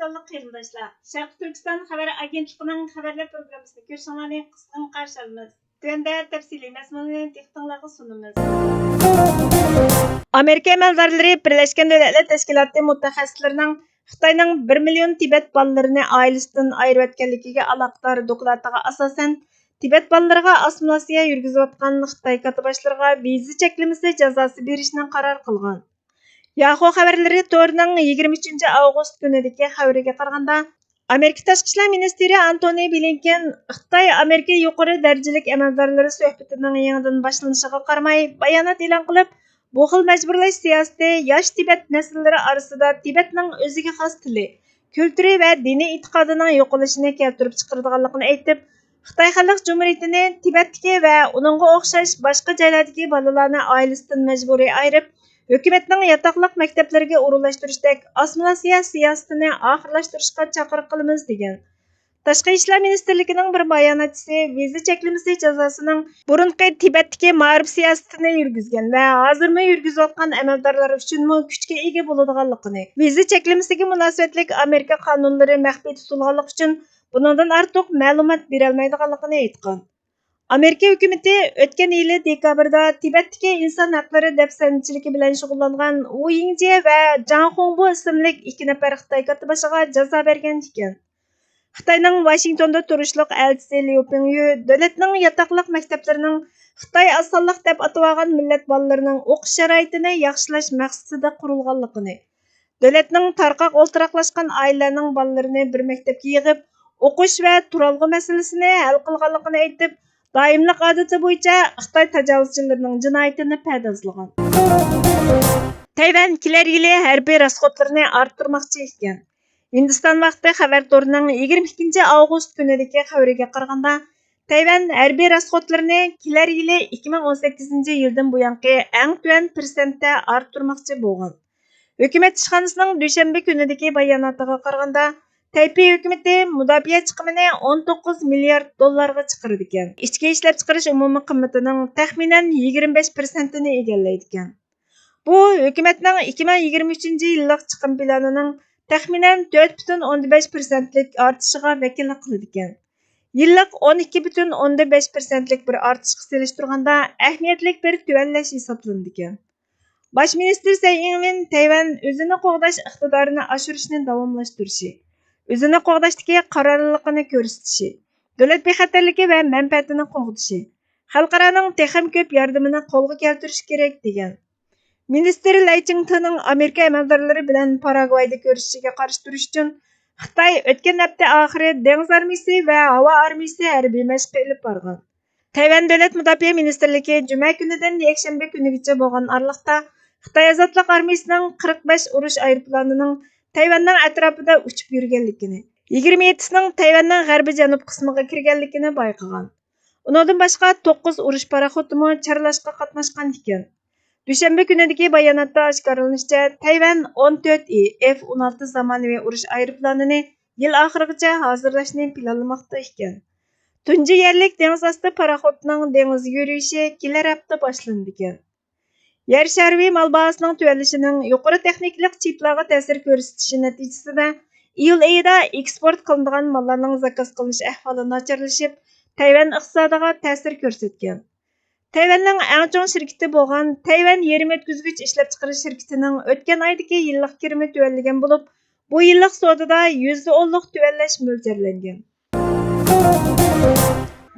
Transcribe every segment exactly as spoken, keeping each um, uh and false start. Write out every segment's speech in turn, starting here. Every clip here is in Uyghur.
قېرىنداشلار، شەرقىي تۈركىستان خەۋەر ئاگېنتلىقىنىڭ خەۋەرلەر پروگراممىسىنى كۆرۈشۈڭلارنى قىزغىن قارشى ئالىمىز. تۆۋەندە تەپسىلىي مەزمۇنىنى دىققىتىڭلارغا سۇنىمىز. ئامېرىكا ئەمەلدارلىرى بىرلەشكەن دۆلەتلەر تەشكىلاتى مۇتەخەسسىسلىرىنىڭ خىتاينىڭ بىر مىليون تىبەت بالىلىرىنى ئائىلىسىدىن ئايرىۋەتكەنلىكىگە ئالاقىدار دوكلاتىغا ئاساسەن، تىبەت بالىلىرىغا ئاسسىمىلياتسىيە يۈرگۈزۈۋاتقان خىتاي كاتتىباشلىرىغا ۋىزا چەكلىمىسى جازاسى بېرىشنى قارار قىلغان. ياخۇ خەۋەرلىرى تورىنىڭ يىگىرمە ئۈچىنچى ئاۋغۇست كۈنىدىكى خەۋىرىگە قارىغاندا، ئامېرىكا تاشقى ئىشلار مىنىستىرى ئانتونى بلىنكېن خىتاي ئامېرىكا يۇقىرى دەرىجىلىك ئەمەلدارلىرى سۆھبىتىنىڭ يېڭىدىن باشلىنىشىغا قارىماي بايانات ئېلان قىلىپ، بۇ خىل مەجبۇرلاش سىياسىتى ياش تىبەت نەسىللىرى ئارىسىدا تىبەتنىڭ ئۆزىگە خاس تىلى، كۈلتۈرى ۋە دىنىي ئېتىقادىنىڭ يوقىلىشىنى كەلتۈرۈپ چىقىرىدىغانلىقىنى ئېيتىپ، خىتاي خەلق جۇمھۇرىيىتىنى تىبەتتىكى ۋە ئۇنىڭغا ئوخشاش باشقا جايلاردىكى بالىلارنى ئائىلىسىدىن مەجبۇرىي ئايرىپ، ھۆكۈمەتنىڭ ياتاقلىق مەكتەپلىرىگە ئورۇنلاشتۇرۇشتەك ئاسسىمىلياتسىيە سىياسىتىنى ئاخىرلاشتۇرۇشقا چاقىرىق قىلىمىز، دېگەن. تاشقى ئىشلار مىنىستىرلىكىنىڭ بىر باياناتچىسى ۋىزا چەكلىمىسى جازاسىنىڭ بۇرۇنقى تىبەتتىكى مائارىپ سىياسىتىنى يۈرگۈزگەن ۋە ھازىرمۇ يۈرگۈزۈۋاتقان ئەمەلدارلار ئۈچۈنمۇ كۈچكە ئىگە بولىدىغانلىقىنى، ۋىزا چەكلىمىسىگە مۇناسىۋەتلىك ئامېرىكا قانۇنلىرى مەخپىي تۇتۇلغانلىقى ئۈچۈن بۇنىڭدىن ئارتۇق مەلۇمات بېرەلمەيدىغانلىقىنى ئېيتقان. ئامېرىكا ھۆكۈمىتى ئۆتكەن يىلى دېكابىردا تىبەتتىكى ئىنسان ھەقلىرى دەپسەندىچىلىكى بىلەن شۇغۇللانغان ۋۇ يىڭجيې ۋە جاڭ خۇڭبۇ ئىسىملىك ئىككى نەپەر خىتاي كاتتىباشىغا جازا بەرگەن ئىكەن. خىتاينىڭ ۋاشىنگتوندا تۇرۇشلۇق ئەلچىسى ليۇ پىڭيۈ دۆلەتنىڭ ياتاقلىق مەكتەپلىرىنىڭ خىتاي ئاز سانلىق دەپ ئاتىۋالغان مىللەت بالىلىرىنىڭ ئوقۇش شارائىتىنى ياخشىلاش مەقسىتىدە قۇرۇلغانلىقىنى، دۆلەتنىڭ تارقاق ئولتۇراقلاشقان ئائىلىلەرنىڭ بالىلىرىنى بىر مەكتەپكە يىغىپ، ئوقۇش ۋە تۇرالغۇ مەسىلىسىنى ھەل قىلغانلىقىنى ئېيتىپ، دائىملىق ئادىتى بويىچە خىتاي تاجاۋۇزچىلىرىنىڭ جىنايىتىنى پەدازلىغان. تەيۋەن كېلەر يىلى ھەربىي راسخوتلىرىنى ئارتتۇرماقچى ئىكەن. ھىندىستان ۋاقتى خەۋەر تورىنىڭ يىگىرمە ئىككىنچى ئاۋغۇست كۈنىدىكى خەۋىرىگە قارىغاندا، تەيۋەن ھەربىي راسخوتلىرىنى كېلەر يىلى ئىككى مىڭ ئون سەككىزىنچى يىلدىن بۇيانقى ئەڭ تۆۋەن پىرسەنتتە ئارتتۇرماقچى بولغان. ھۆكۈمەت ئىشخانىسىنىڭ دۈشەنبە كۈنىدىكى باياناتىغا قارىغاندا، تەيپېي ھۆكۈمىتى مۇداپىئە چىقىمىنى ئون توققۇز مىليارد دوللارغا چىقىرىدىكەن. ئىچكى ئىشلەپچىقىرىش ئومۇمىي قىممىتىنىڭ تەخمىنەن يىگىرمە بەش پىرسەنتىنى ئىگىلەيدىكەن. بۇ ھۆكۈمەتنىڭ ئىككى مىڭ يىگىرمە ئۈچىنچى يىللىق چىقىم پىلانىنىڭ تەخمىنەن تۆت پۈتۈن ئوندىن بەش پىرسەنتلىك ئارتىشىغا ۋەكىللىك قىلىدىكەن. يىللىق ئون ئىككى پۈتۈن ئوندىن بەش پىرسەنتلىك بىر ئارتىشقا سېلىشتۇرغاندا ئەھمىيەتلىك بىر تۆۋەنلەش ھېسابلىنىدىكەن. باش مىنىستىر سەي ئىڭۋېن تەيۋەن ئۆزىنى قوغداش ئىقتىدارىنى ئاشۇرۇشنى داۋاملاشتۇرۇشى، ئۆزىنى قوغداشتىكى قارارلىقىنى كۆرسىتىشى، دۆلەت بىخەتەرلىكى ۋە مەنپەئەتىنى قوغدىشى، خەلقئارانىڭ تېخىمۇ كۆپ ياردىمىنى قولغا كەلتۈرۈشى كېرەك، دېگەن. مىنىستىر لەي چىڭتېنىڭ ئامېرىكا ئەمەلدارلىرى بىلەن پاراگۋايدا كۆرۈشۈشىگە قارشى تۇرۇش ئۈچۈن خىتاي ئۆتكەن ھەپتە ئاخىرى دېڭىز ئارمىيىسى ۋە ھاۋا ئارمىيىسى ھەربىي مەشقى ئېلىپ بارغان. تەيۋەن دۆلەت مۇداپىئە مىنىستىرلىكى جۈمە كۈنىدىن يەكشەنبە كۈنىگىچە بولغان ئارىلىقتا خىتاي ئازادلىق ئارمىيىسىنىڭ قىرىق بەش ئۇرۇش ئايروپىلانىنىڭ تەيۋەننىڭ ئەتراپىدا ئۇچۇپ يۈرگەنلىكىنى، يىگىرمە يەتتىسىنىڭ تەيۋەننىڭ غەربىي جەنۇب قىسمىغا كىرگەنلىكىنى بايقىغان. ئۇنىڭدىن باشقا، توققۇز ئۇرۇش پاراخوتىمۇ چارلاشقا قاتناشقان ئىكەن. دۈشەنبە كۈنىدىكى باياناتتا ئاشكارىلىنىشىچە، تەيۋەن ئون تۆت ئى ئېف ئون ئالتە زامانىۋى ئۇرۇش ئايروپىلانىنى يىل ئاخىرىغىچە ھازىرلاشنى پىلانلىماقتا ئىكەن. تۇنجى يەرلىك دېڭىز ئاستى پاراخوتىنىڭ دېڭىزغا يۈرۈشى كېلەر ھەپتە باشلىنىدىكەن. يەر شارىۋى مال باھاسىنىڭ تۆۋەنلىشىنىڭ يۇقىرى تېخنىكىلىق چىپلارغا تەسىر كۆرسىتىشى نەتىجىسىدە، ئىيۇل ئېيىدا ئېكسپورت قىلىنىدىغان ماللارنىڭ زاكاز قىلىنىش ئەھۋالى ناچارلىشىپ، تەيۋەن ئىقتىسادىغا تەسىر كۆرسەتكەن. تەيۋەننىڭ ئەڭ چوڭ شىركىتى بولغان تەيۋەن يېرىم ئۆتكۈزگۈچ ئىشلەپچىقىرىش شىركىتىنىڭ ئۆتكەن ئايدىكى يىللىق كىرىمى تۆۋەنلىگەن بولۇپ، بۇ يىللىق سودىدا يۈزدە ئونلۇق تۆۋەنلەش مۆلچەرلەنگەن.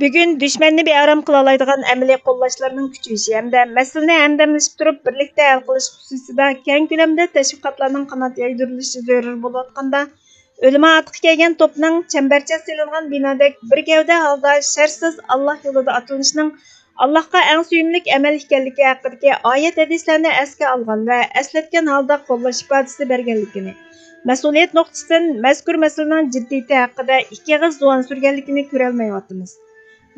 بۈگۈن دۈشمەننى بىئارام قىلالايدىغان ئەمەلىي قوللاشلارنىڭ كۈچىيىشى ھەمدە مەسىلىنى ھەمدەملىشىپ تۇرۇپ بىرلىكتە ھەل قىلىش خۇسۇسىدا كەڭ كۆلەمدە تەشۋىقاتلارنىڭ قانات يايدۇرۇلۇشى زۆرۈر بولۇۋاتقاندا، ئۆلىمە ئاتقا كەلگەن توپنىڭ چەمبەرچاس سېلىنغان بىنادەك بىر گەۋدە ھالدا شەرتسىز ئاللاھ يولىدا ئاتلىنىشنىڭ ئاللاھقا ئەڭ سۆيۈملۈك ئەمەل ئىكەنلىكى ھەققىدىكى ئايەت ھەدىسلەرنى ئەسكە ئالغان ۋە ئەسلەتكەن ھالدا قوللاش ئىپادىسى بەرگەنلىكىنى، مەسئۇلىيەت نۇقتىسىدىن مەزكۇر مەسىلىنىڭ جىددىيىتى ھەققىدە ئىككى ئېغىز زۇۋان سۈرگەنلىكىنى كۆرەلمەيۋاتىمىز.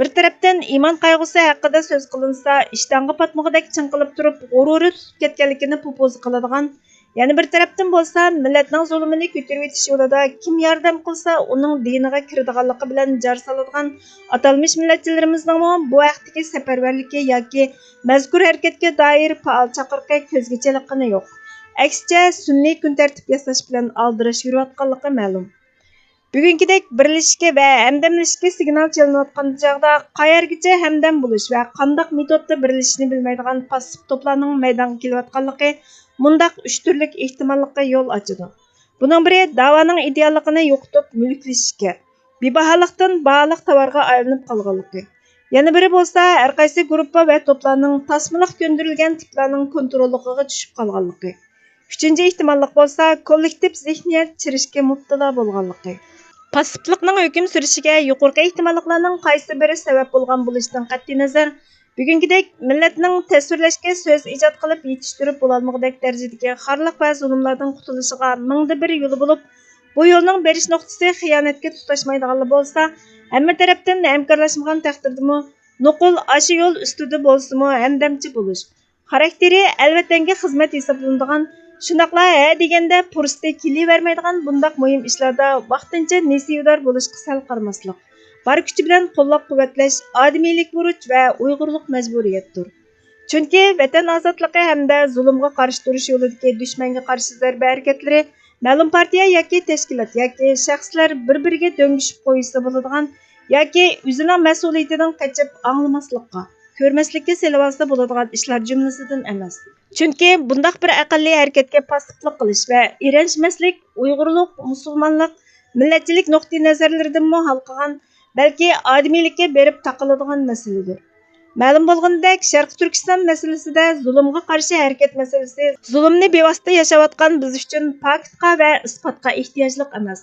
بىر تەرەپتىن ئىمان قايغۇسى ھەققىدە سۆز قىلىنسا، ئىشتانغا پاتمىغۇدەك چىڭقىلىپ تۇرۇپ، غۇرۇرى تۇتۇپ كەتكەنلىكىنى پوپوزا قىلىدىغان، يەنە بىر تەرەپتىن بولسا، مىللەتنىڭ زۇلۇمىنى كۆتۈرۈۋېتىش يولىدا كىم ياردەم قىلسا، ئۇنىڭ دىنىغا كىرىدىغانلىقى بىلەن جار سالىدىغان ئاتالمىش مىللەتچىلىرىمىزنىڭمۇ بۇ ھەقتىكى سەپەرۋەرلىكى ياكى مەزكۇر ھەرىكەتكە دائىر پائال چاقىرىقى كۆزگە چېلىققىنى يوق. ئەكسىچە، سۈنئىي كۈن تەرتىپ ياساش بىلەن ئالدىراش يۈرۈۋاتقانلىقى مەلۇم. بۈگۈنكىدەك بىرلىشىشكە ۋە ھەمدەملىشىشكە سىگنال چېلىنىۋاتقان چاغدا، قەيەرگىچە ھەمدەم بولۇش ۋە قانداق مېتودتا بىرلىشىشنى بىلمەيدىغان پاسسىپ توپلارنىڭ مەيدانغا كېلىۋاتقانلىقى مۇنداق ئۈچ تۈرلۈك ئېھتىماللىققا يول ئاچىدۇ. بۇنىڭ بىرى، داۋانىڭ ئىدېئاللىقىنى يوقىتىپ، مۈلۈكلىشىشكە، بىباھالىقتىن باھالىق تاۋارغا ئايلىنىپ قالغانلىقى. يەنە بىرى بولسا، ھەرقايسى گۇرۇپپا ۋە توپلارنىڭ تاسمىلىق كۆندۈرۈلگەن تىپلارنىڭ كونتروللۇقىغا چۈشۈپ قالغانلىقى. ئۈچىنچى ئېھتىماللىق بولسا، كوللېكتىپ زېھنىيەت چىرىشكە مۇپتىلا بولغانلىقى. پاسسىپلىقنىڭ ھۆكۈم سۈرۈشىگە يۇقىرىقى ئېھتىماللىقلارنىڭ قايسى بىرى سەۋەب بولغان بولۇشىدىن قەتئىينەزەر، بۈگۈنكىدەك مىللەتنىڭ تەسۋىرلەشكە سۆز ئىجاد قىلىپ يېتىشتۈرۈپ بولالمىغۇدەك دەرىجىدىكى خارلىق ۋە زۇلۇملاردىن قۇتۇلۇشىغا مىڭدا بىر يولى بولۇپ، بۇ يولنىڭ بېرىش نۇقتىسى خىيانەتكە تۇتاشمايدىغانلا بولسا، ھەممە تەرەپتىن ھەمكارلاشمىغان تەقدىردىمۇ، نوقۇل ئاشۇ يول ئۈستىدە بولسىمۇ ھەمدەمچى بولۇش، خاراكتېرى ئەلۋەتەنگە خىزمەت ھېسابلىنىدىغان، شۇنداقلا ھە دېگەندە پۇرسىتى كېلىۋەرمەيدىغان بۇنداق مۇھىم ئىشلاردا ۋاقتىنچە نېسىۋىدار بولۇشقا سەل قارىماسلىق، بار كۈچى بىلەن قوللاپ-قۇۋۋەتلەش ئادىمىيلىك بۇرچ ۋە ئۇيغۇرلۇق مەجبۇرىيەتتۇر. چۈنكى ۋەتەن ئازادلىقى ھەمدە زۇلۇمغا قارشى تۇرۇش يولىدىكى دۈشمەنگە قارشى زەربە ھەرىكەتلىرى مەلۇم پارتىيە ياكى تەشكىلات ياكى شەخسلەر بىر-بىرىگە دۆڭگىشىپ قويۇشسا بولىدىغان ياكى ئۆزىنىڭ مەسئۇلىيىتىدىن قېچىپ ئاڭلىماسلىققا، كۆرمەسلىككە سېلىۋالسا بولىدىغان ئىشلار جۈملىسىدىن ئەمەس. چۈنكى بۇنداق بىر ئەقەللىي ھەرىكەتكە پاسسىپلىق قىلىش ۋە ئېرەنشمەسلىك ئۇيغۇرلۇق، مۇسۇلمانلىق، مىللەتچىلىك نۇقتىئىنەزەرلىرىدىنمۇ ھالقىغان، بەلكى ئادىمىيلىككە بېرىپ تاقىلىدىغان مەسىلىدۇر. مەلۇم بولغىنىدەك، شەرقىي تۈركىستان مەسىلىسىدە زۇلۇمغا قارشى ھەرىكەت مەسىلىسى زۇلۇمنى بىۋاسىتە ياشاۋاتقان بىز ئۈچۈن پاكىتقا ۋە ئىسپاتقا ئېھتىياجلىق ئەمەس.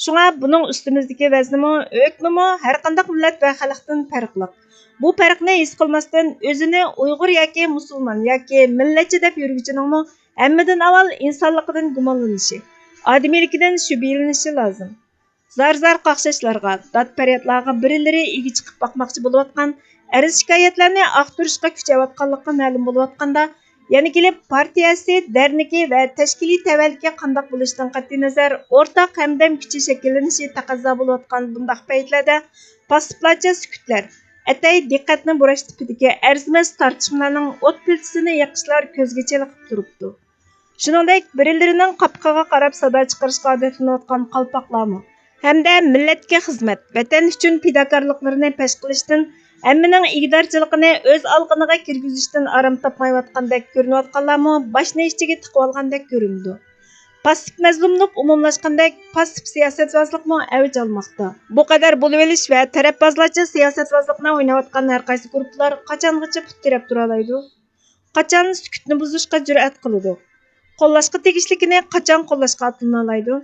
شۇڭا بۇنىڭ ئۈستىمىزدىكى ۋەزنىمۇ، ھۆكمىمۇ ھەرقانداق مىللەت ۋە خەلقتىن پەرقلىق. بۇ پەرقنى ھېس قىلماستىن، ئۆزىنى ئۇيغۇر ياكى مۇسۇلمان ياكى مىللەتچى دەپ يۈرگۈچىنىڭمۇ ھەممىدىن ئاۋۋال ئىنسانلىقىدىن گۇمانلىنىشى، ئادىمىيلىكىدىن شۈبھىلىنىشى لازىم. زار-زار قاقشاشلارغا، داد-پەريادلارغا بىرلىرى ئىگە چىقىپ باقماقچى بولۇۋاتقان ئەرز-شىكايەتلەرنى ئاختۇرۇشقا كۈچەۋاتقانلىقى مەلۇم بولۇۋاتقاندا، يەنە كېلىپ پارتىيەسى، دەرنىكى ۋە تەشكىلىي تەۋەلىكى قانداق بولۇشىدىن قەتئىينەزەر، ئورتاق ھەمدەم كۈچى شەكىللىنىشى تەقەززا بولۇۋاتقان بۇنداق پەيتلەردە پاسسىپلارچە سۈكۈتلەر، ئەتەي دىققەتنى بۇراش تىپىدىكى ئەرزىمەس تارتىشمىلارنىڭ ئوت پىلتىسىنى يېقىشلار كۆزگە چېلىقىپ تۇرۇپتۇ. شۇنىڭدەك، بىرلىرىنىڭ قاپىقىغا قاراپ سادا چىقىرىشقا ئادەتلىنىۋاتقان قالپاقلارمۇ ھەمدە مىللەتكە خىزمەت، ۋەتەن ئۈچۈن پىداكارلىقلىرىنى پەش قىلىشتىن، ھەممىنىڭ ئىگىدارچىلىقىنى ئۆز ئالىقىنىغا كىرگۈزۈشتىن ئارام تاپمايۋاتقاندەك كۆرۈنۈۋاتقانلارمۇ باشنى ئىچىگە تىقىۋالغاندەك كۆرۈنىدۇ. پاسسىپ مەزلۇملۇق ئومۇملاشقاندەك، پاسسىپ سىياسەتۋازلىقمۇ ئەۋج ئالماقتا. بۇ قەدەر بولۇۋېلىش ۋە تەرەپبازلارچە سىياسەتۋازلىقنى ئويناۋاتقان ھەرقايسى گۇرۇپپىلار قاچانغىچە پۇت تىرەپ تۇرالايدۇ؟ قاچان سۈكۈتنى بۇزۇشقا جۈرئەت قىلىدۇ؟ قوللاشقا تېگىشلىكىنى قاچان قوللاشقا ئاتلىنالايدۇ؟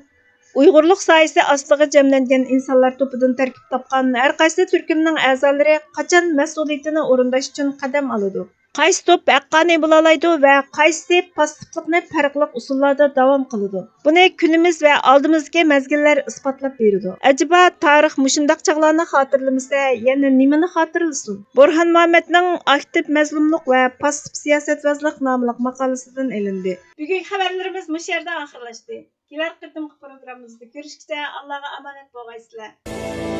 ئۇيغۇرلۇق سايىسى ئاستىغا جەملەنگەن ئىنسانلار توپىدىن تەركىب تاپقان ھەرقايسى تۈركۈمنىڭ ئەزالىرى قاچان مەسئۇلىيىتىنى ئورۇنداش ئۈچۈن قەدەم ئالىدۇ؟ قايسى توپ ھەققانىي بولالايدۇ ۋە قايسىسى پاسسىپلىقنى پەرقلىق ئۇسۇللاردا داۋام قىلىدۇ؟ بۇنى كۈنىمىز ۋە ئالدىمىزدىكى مەزگىللەر ئىسپاتلاپ بېرىدۇ. ئەجەبا، تارىخ مۇشۇنداق چاغلارنى خاتىرىلىمىسە، يەنە نېمىنى خاتىرىلىسۇن؟ بۇرھان مۇھەممەدنىڭ ئاكتىپ مەزلۇملۇق ۋە پاسسىپ سىياسەتۋازلىق ناملىق ماقالىسىدىن ئېلىندى. بۈگۈنكى خەۋەرلىرىمىز مۇشۇ يەردە ئاخىرلاشتى. كېلەر قېتىمقى پروگراممىمىزدا كۆرۈشكىچە ئاللاغا ئامانەت بولغايسىلەر.